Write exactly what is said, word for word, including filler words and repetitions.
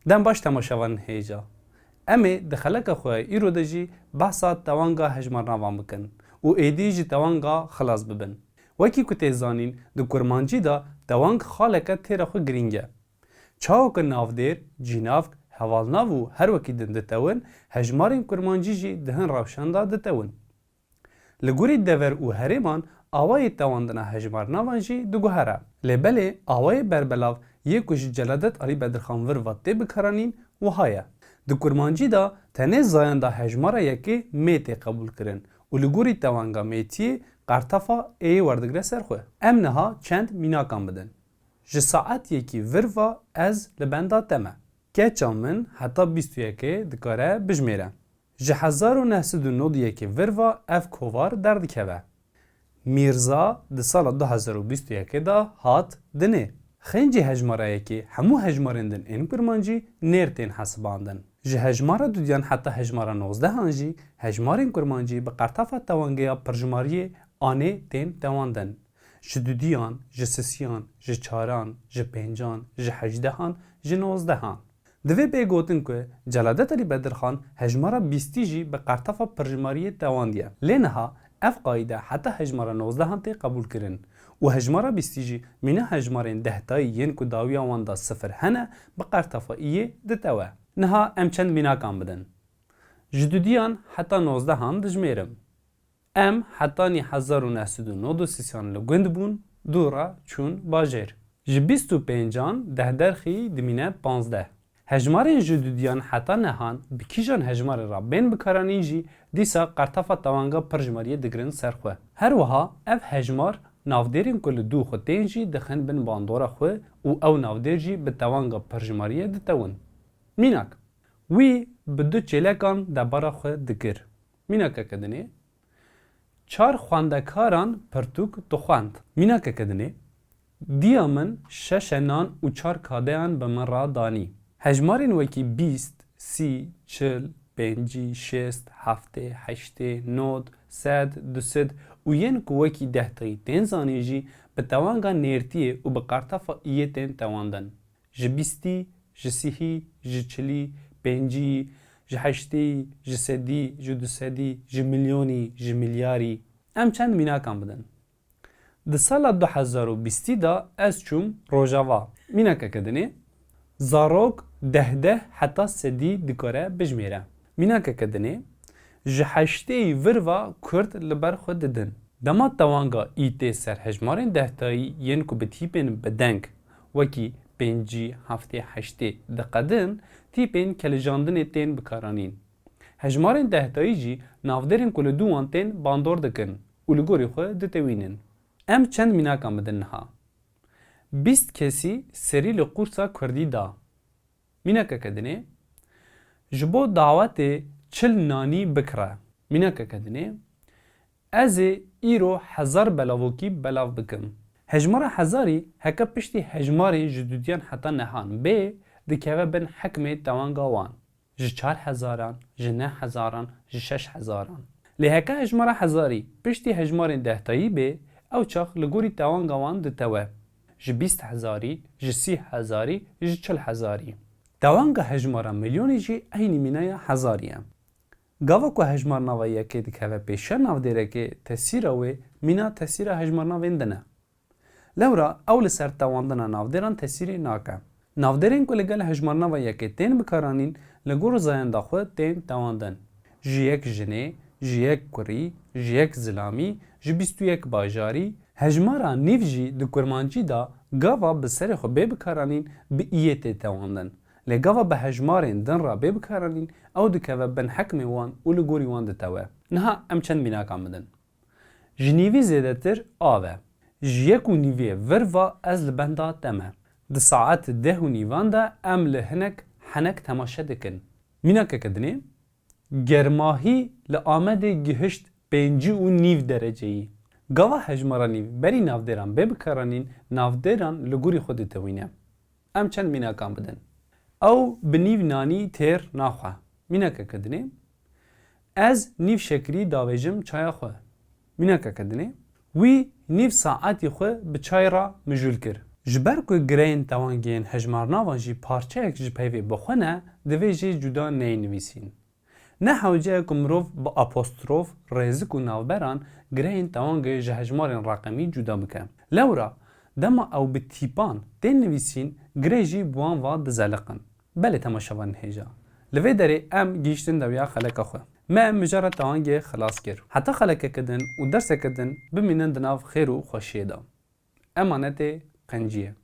Dem baş temaşevanên hêja. Em ê di xeleka xwe ya îro de jî behsa tewanga hejmarnavan bikin û êdî ji tewanga xilas bibin. Wekî ku tê zanîn, di kurmancî de tewang xaleke têra xwe girîng e. Çawa ku navdêr, cînavk, hevalnav û her wekî din ditewin, hejmarên kurmancî jî di hin rewşan de ditewin. Li gorî dever û herêman awayê tewandina hejmarnavan jî diguhere. Lê belê awayê berbelav yê ku ji Celadet Alî Bedirxan vir ve tê bikaranîn wiha ye. Di kurmancî de tenê zayenda hejmara yekê mê tê qebûlkirin û li gorî tewanga mêtiyê qertefa êyê werdigre ser xwe. Em niha çend mînakan bidin. Ji saet yekî vir ve ez li benda te me. Keça min heta bîst û yekê dikare bijmêre. Ji hezar û neh sed û nod û yekê vir ve ev kovar derdikeve. Mîrza di sala du hezar û bîst û yekê de hat dinê. Xêncî hejmara yekê hemû hejmarên din ên kurmancî nêr tên hesibandin. Ji hejmara dudiyan heta hejmara nozdehan jî hejmarên kurmancî bi qertefa tewangeya pirjimariyê anê tên tewandin. Ji dudiyan, ji sisiyan, ji çaran, ji pêncan, ji hejdehan, ji nozdehan. Divê bê gotin ku Celadet Alî Bedirxan hejmara bîstî jî bi qertefa pirjimariyê tewandiye. Lê niha ev qaîde heta hejmara nozdehan tê qebûlkirin û hejmara bîstî jî mîna hejmarên dehtayî yên ku dawiya wan de sifir hene bi qertefa iyê ditewe. Niha em çend mînakan bidin. Ji dudiyan heta nozdehan dijmêrim. Em hetanî hezar û neh sed û nod û sêyan li gund bûn, dû re çûn bajêr. Ji bîst û pêncan deh derxî dimîne panzdeh. Hejmarên ji dudiyan heta nehan bi kîjan hejmarê re bên bikaranîn jî dîsa qertefa tewanga pirjimariyê digirin ser xwe. Her wiha ev hejmar navdêrên ku li dû xwe tên jî dixin bin bandora xwe û ew navdêr jî bi tewanga pirjimariyê ditewin. Mînak, wî bi du çêlekan debara xwe dikir. Mînakeke dinê, çar xwendekaran pirtûk dixwend. Mînakeke dinê, diya min şeş e nan û çar kadeyan bi min re danî. Hejmarên wekî bîst, sî, çil, pêncî, şêst, heftê, heştê, nod, sed, du sed û yên ku wekî dehtayî tên zanîn jî bi tewanga nêrtiyê û bi qertefa iyê tên tewandin. Ji bîstî, ji sihî, ji çilî, pêncî, ji heştî, ji sedî, ji dusedî, ji milyonî, ji milyarî. Em çend mînakan bidin. Di sala du hezar û bîstî de ez çûm Rojava. Mînakeke dinê, zarok deh deh heta sedî dikare bijmêre. Mînakeke dinê, ji heştê yî vir ve Kurd li ber xwe didin. Dema tewanga î tê ser hejmarên dehtayî yên ku bi tîpên bi deng, wekî pêncî, heftê, heştê diqedin, tîpên kelijandinê tên bikaranîn. Hejmarên dehtayî jî navdêrên ku li dû wan tên bandor dikin û li gorî xwe ditewînin. Em çend mînakan bidin niha. Bîst kesî serî li qûrsa kurdî da. Mînakeke dinê, ji bo dawetê çil nanî bikire. Mînakeke dinê, ez ê îro hezar belavokî belav bikim. Hejmara hezarî heke piştî hejmarê ji dudiyan heta nehan bê, dikeve bin hikmê tewanga wan. Ji çar hezaran, ji neh hezaran, ji şeş hezaran. Lê heke hejmara hezarî piştî hejmarên dehtayî bê, ew çax li gorî tewanga wan ditewe. Ji bîst hezarî, ji sî hezarî, ji çil hezarî. Tewanga hejmara milyonî jî eynî mînaya hezarî ye. Gava ku hejmarnava yekê dikeve pêşiya navdêrekê, tesîra wê mîna tesîra hejmarnavên din e. Lewra ew li ser tewandina navdêran tesîrê nake. Navdêrên ku li gel hejmarnava yekê tên bikaranîn, li gor zayenda xwe tên tewandin. Ji yek jinê, ji yek kurî, ji yek zilamî, ji bîst û yek bajarî, hejmara nîv jî di kurmancî de gava bi serê xwe bê bikaranîn bi iyê tê tewandin. Lê gava bi hejmarên din re bê bikaranîn, ew dikeve bin hikmê wan û li gorî wan ditewe. Niha em çend mînakan bidin. Ji nîvî zêdetir av e. Ji yek û nîvê vir ve ez li benda te me. Di saet deh û nîvan de em li hinek henek temaşe dikin. Mînakeke dinê, germahî li Amedê gihişt pêncî û nîv dereceyî. Gava hejmara nîv berî navdêran bê bikaranîn, navdêran li gorî xwe ditewîne. Em çend mînakan bidin. Ew bi nîv nanî têr naxwe. Mînakeke dinê, ez nîv şekirî davêjim çaya xwe. Mînakeke dinê, wî nîv saetî xwe bi çay re mijûl kir. Ji ber ku gireyên tewangê yên hejmarnavan jî parçeyek ji peyvê bi xwe ne, divê jê cuda neyê nivîsîn. Ne hewce ye ku mirov bi apostrof, rêzik û navberan gireyên tewangê ji hejmarên reqemî cuda bike. Lewra, dema ew bi tîpan tên nivîsîn, girê jî bi wan va dizeliqin. Belê temaşevanên hêja. Li vê derê em gihîştin dewiya xeleka xwe. Me mijara tewangê xilas kir. Heta xelekeke din û derseke din bimînin di nav xêr û xweşiyê de. Emanetê Qenciyê.